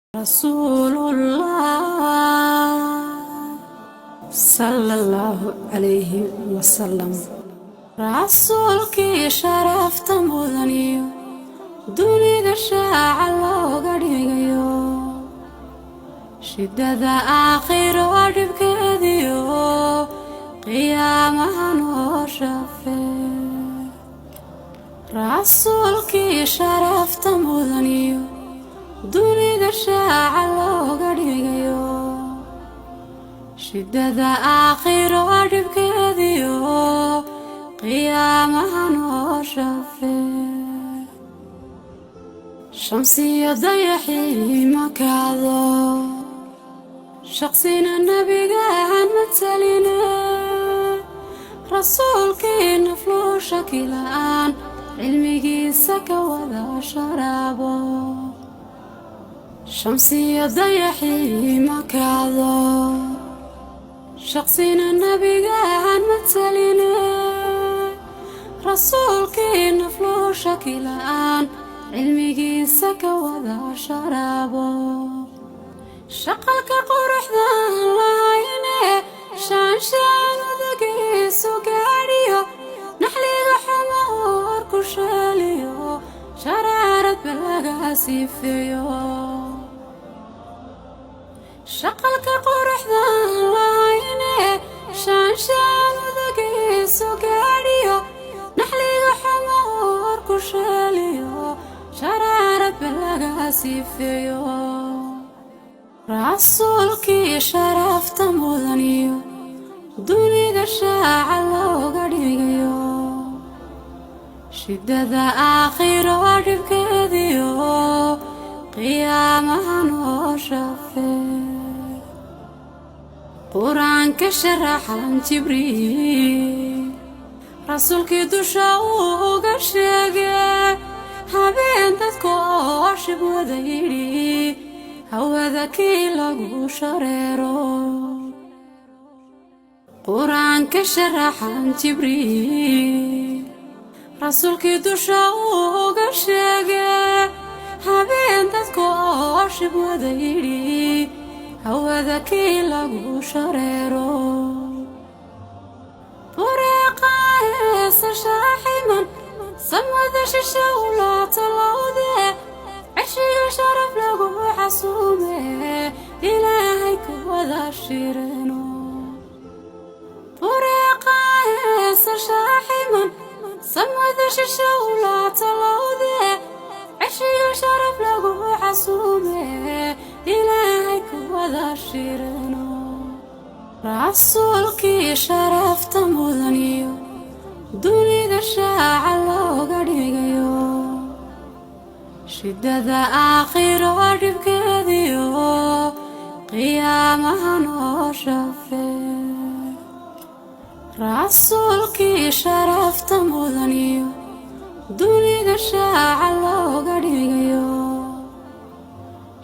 Rasuulullah sala Allahu calayhi wasalam. Rasuulkii sharafta mudaniyo, dunida shaaca looga dhigayo, shidada aakhiro dhibkeediyo, qiyaamaha noo shafee. Rasuulkii sharafta mudaniyo, dunida shaaca looga dhigayo, shidada aakhiro dhibkeediyo, qiyaamaha noo shafee. Shamsiya dayaxii makaado, shaqsina nebigahan mataline, rasuulkii nafluu shaki la'aan cilmigiisa ka wada sharaabo. Shamsiya dayaxii makaado, shaqsina nebigahan mataline, rasuulkii nafluu shaki la'aan cilmigiisa ka wada sharaabo. Shaqalka quruxdan lahayne, shaanshaan udagiisu gaadhiyo, naxliga xuma oor ku sheeliyo, sharaarad laga sifeeyo. Shaqalka quruxdan lahayne, shaanshaan udagiisu gaadhiyo, naxliga xuma oor ku sheeliyo, sharaarad laga sifeeyo. Rasuulkii sharafta mudaniyo, dunida shaaca looga dhigayo, shidada aakhiro dhibkeediyo, qiyaamaha noo shafee. Qur-aanka sharaxan Jibriil rasuulkii dusha uu uga sheegay, habeen dadku oo shib wada yidhi, hawada kii lagu shareero. Qur-aanka sharaxan Jibriil rasuulkii dusha uu uga sheegay, habeen dadku oo shib wada yidhi, hawada kii lagu shareero. Bureeqa heesa shaaximan, samada shisha ulaata lowde, ceshiga sharaf lagu xasuume, Ilaahay ku wada shireno. Bureeqa heesa shaaximan, samada shisha ulaata lowde, ceshiga sharaf lagu xasuume, Ilaahay ku wada shireno. Rasuulkii sharafta mudaniyo, dunida shaaca looga dhigayo, shidada aakhiro dhibkeediyo, qiyaamaha noo shafee. Rasuulkii sharafta mudaniyo, dunida shaaca looga dhigayo,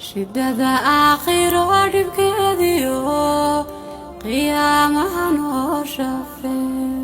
shidada aakhiro dhibkeediyo, qiyaamaha noo shafee.